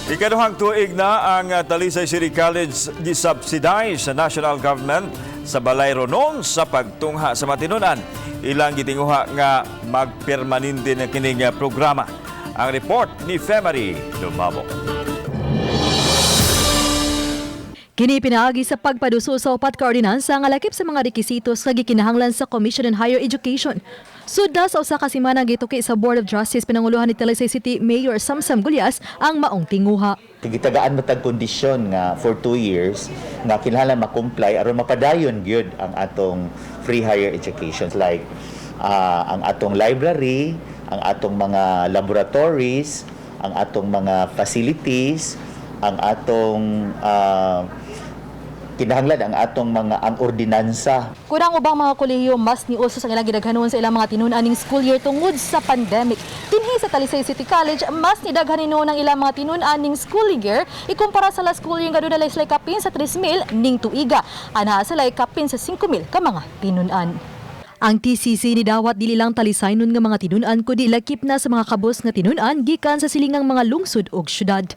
Ikaduhang tuig na ang Talisay City College gisubsidize sa national government sa balayronon sa pagtungha sa matinunan. Ilang gitinguha nga magpermanente na kining programa. Ang report ni Femery Dumabok. Kini pinaagi sa pagpaduso sa upat ka ordinansa nga lakip sa mga rekisitos nga gikinahanglan sa Commission on Higher Education. Sudna sa 1 ka semana, gituki sa Board of Trustees pinanguluhan ni Talisay City Mayor Samsam Gullas ang maong tinguha. Gitagaan mo tag kondisyon nga for 2 years nga kinahanglan ma-comply aron mapadayon gyud ang atong free higher education, like ang atong library, ang atong mga laboratories, ang atong mga facilities, ang atong kinahanglan ang atong mga ang ordinansa. Kurang ubang mga kolehiyo, mas niuso sa ilang gidaghanon sa ilang mga tinun-an ning school year tungod sa pandemic. Dinhi sa Talisay City College, mas nidaghan hinuon ang ilang mga tinun-an ning school year ikumpara sa last school year nga aduna sila kapin sa 3,000 ning tuiga. Anaa sila kapin sa 5,000 ka mga tinun-an. Ang TCC ni dawat dili lang Talisaynon nga mga tinun-an kundi lakip na sa mga kabos nga tinun-an gikan sa silingang mga lungsod ug syudad.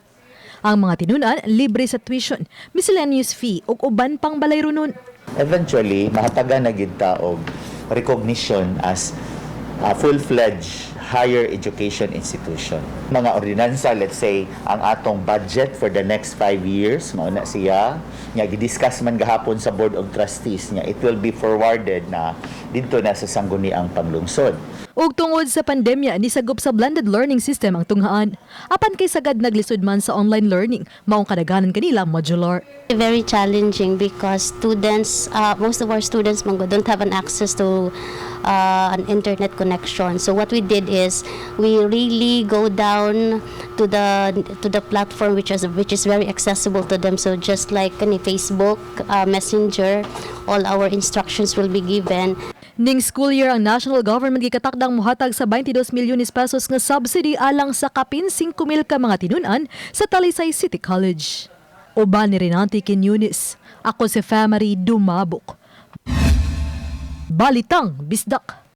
Ang mga tinun-an libre sa tuition, miscellaneous fee ug uban pang balayronon. Eventually mahatagan na gyud ta og recognition as a full-fledged higher education institution. Mga ordinansa, let's say, ang atong budget for the next 5 years, mao na siya, nga gidiscuss man gahapon sa Board of Trustees nga it will be forwarded na didto na sa Sangguniang Panglungsod. Ug tungod sa pandemya, nisagop sa blended learning system ang tunghaan. Apan kay sagad naglisod man sa online learning, maong kadaghanan kanila modular. Very challenging because students, most of our students man gud don't have an access to an internet connection. So what we did is we really go down to the platform which is very accessible to them. So just like kani Facebook, Messenger, all our instructions will be given. Ning school year, ang national government gikatakdang muhatag sa 22 milyones pesos nga subsidy alang sa kapin 5,000 ka mga tinun-an sa Talisay City College. Uban ni Renante Quiñones. Ako si Femery Dumabok. Balitang Bisdak.